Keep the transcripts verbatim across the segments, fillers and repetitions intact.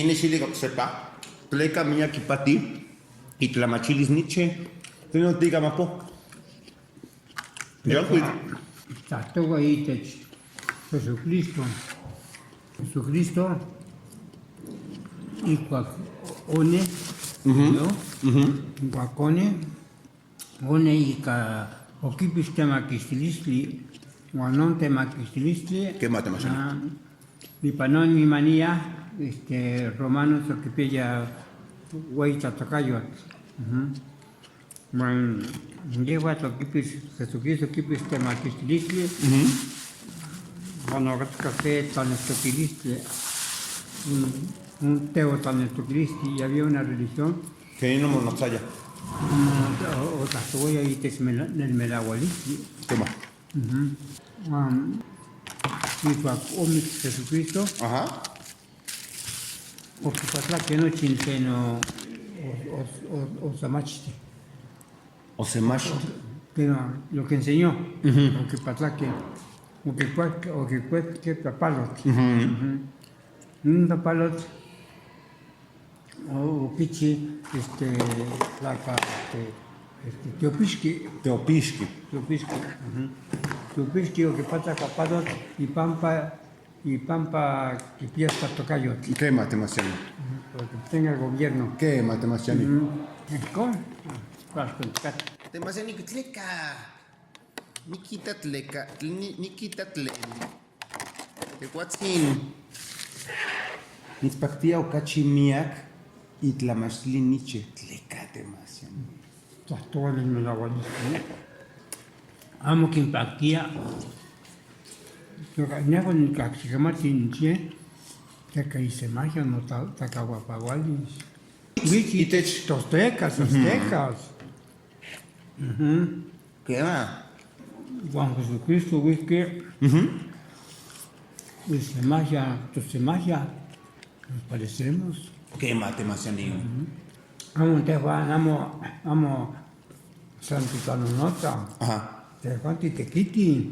Nishili kok sepa, tleka minya kipati, itlamachilis niche, tino tiga mapo. John Quick. Tatowa itech Jesucristo. Jesucristo, ikwak one, Mhm. no? Mhm. Ikwak one, one ika okipis temakistilistli, wanon temakistilistli. Kema temashan. Ah, mi panon mi mania, este, Romanos okipeya wayita tokayot. Mhm. Bueno, Jehová okipis, Jesucristo okipis temakistilistli. Mhm. Bueno, kase tanestokilistli. Un, un teo tanestokilistli, y había una religión. Que no me lo sabía. Mm, o, o, o, o, y te me la, me la, me la, Tema. Mhm. Um, y pa, o mi Jesucristo. Ajá. Okipatlake no chincheno o, o, o, o samachiti. O samachiti. Pero lo que enseñó, Ujú. Okipatlake, okikue, okikue ke papalot. Ujú. Ujú. Un papalot, o, okichi, este, la pa, este, este, teopishki. Teopishki. Teopishki, ujú. Teopishki, okipatla papalot, y pampa, Y pampa kipiya tokayot. Kema temashan. Porque tenga gobierno. Kema temashan. Mm. ¿Cómo? Temashan tleka. Nikita tleka. Ni-, nikita tlen. Te kuatsin. Nispaktiya okachi miyak itlamashli niche tleka temashan. Tatuwa ni me la wali. Amo kinpaktiya. Pero ka nyako ni ka kika mati nche, te ka ise magia no ta, ta ka guapa guali. Wichi itech. Tostekas, tostekas. Mhm. Kema. Juan Jesucristo, wichi. Mhm. Ise magia, tose magia. Nos parecemos. Kema temashan. Mhm. Amo tefa, amo, amo Santu Tanonota. Ajá. Tefa ti tekiti.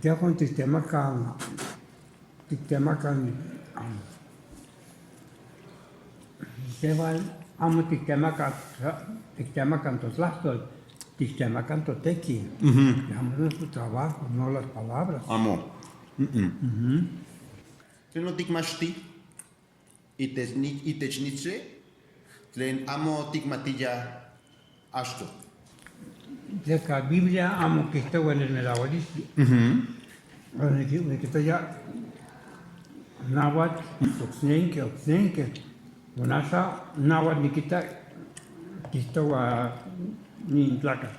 Tefa ti temaka. Ti temaka. Tefa amo ti temaka. Ti temaka to tlastol. Ti temaka to teki. Mhm. Amo su trabajo, no las palabras. Amo. Mhm. Tino tikmashti. Itech ni-, itech niche, tlen amo tikmatiya ashto. Tleka Biblia amo kistowa nel melawalisi. Mhm. Nikitoya nawat, oksnenke, oksnenke. Unasa nawat nikita kistowa ni ntlaka.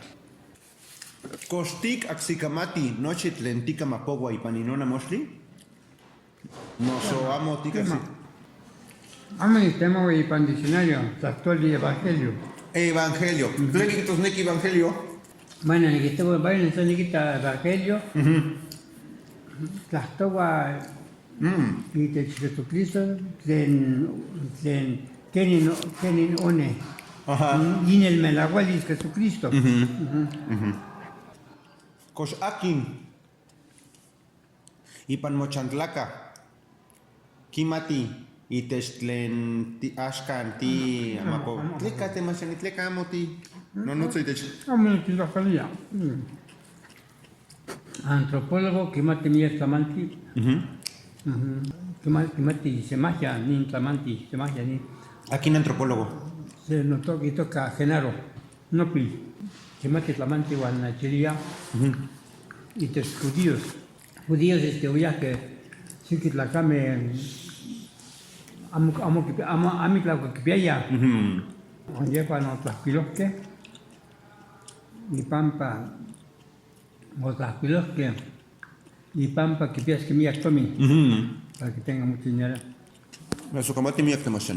Koshtik aksikamati noche tlen tikamapowa ipanino na moshli. No, so, amo tika tema. Amo el tema, güey, pan diccionario, tractor de evangelio. Evangelio. Ujú. Entonces, ¿qué evangelio? Bueno, el que estuvo, bueno, entonces, ¿qué evangelio? Ujú. Tractor, Mm. Y te Jesucristo, tlen, tlen, kenin, kenin one. Ajá. Mm, y en el melagua de Jesucristo. Ujú. Ujú. Ujú. Kosh akin. Ipan mochantlaka. Kimati, itech tlen ti ashkan ti amo, amapo. Amo, amo. Tleka te mashangi, tleka amo ti. No, no, tso itech. Amo ti la kalía. Mm. Antropólogo, kimati miya tlamanti. Ujú. Ujú. Kima-, kimati semagia, ni tlamanti, semagia, ni. Akin antropólogo? Se no to-, kitoka Genaro. No, pues, kimati tlamanti wan Nigeria, Ujú. Y tus judíos. Judíos, este, oya que sí que tlakame, amo, amo, amo, amo, amo, tlakame, Ujú. Onye cuando tlakpiloke, y pampa, o tlakpiloke, y pampa, que piensas que me tomen, Ujú. Para que tenga mucho dinero. Eso, kamati miya que más.